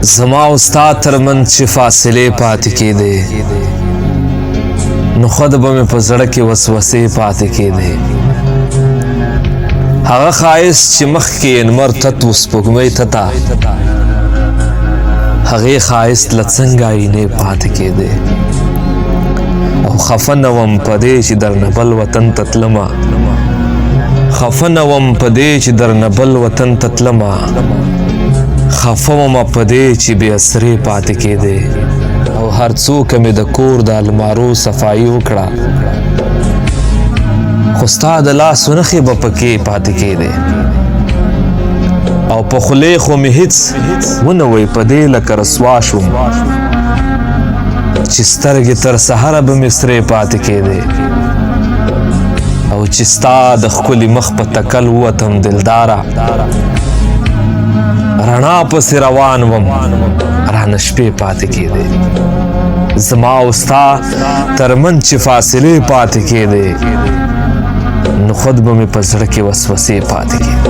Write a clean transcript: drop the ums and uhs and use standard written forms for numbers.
زما او ستا تر منځ چې فاصلې پاتې کېدې، نو خود به مې په زړه کې وسوسې پاتې کېدې. هغه ښایست چې مخکې یې لمر تت و سپوږمۍ تته، هغې ښایست له څنګه آیینې پاتې کېدې. او خفه نه وم په دې چې درنه بل وطن ته تلمه، خفه نه وم په دې چې درنه بل وطن ته تلمه، خفه وم په دې چې بې اسرې پاتې کېدې. او هر څوک مې د کور د المارو صفایي وکړه، خو ستا د لاسو نښې به پکې پاتې کېدې. او په خولې خو مې هیڅ ونه وی، په دې لکه رسوا شوم چې سترګې تر سحره به مې سرې پاتې کېدې. او چې ستا د ښکلي مخ په تکل ووتم دلداره، رڼا پسې روان وم، رانه شپې پاتې کېدې. زما او ستا تر منځ چې فاصلې پاتې کېدې، نو خود به مې په زړه کې وسوسې پاتې کېدې.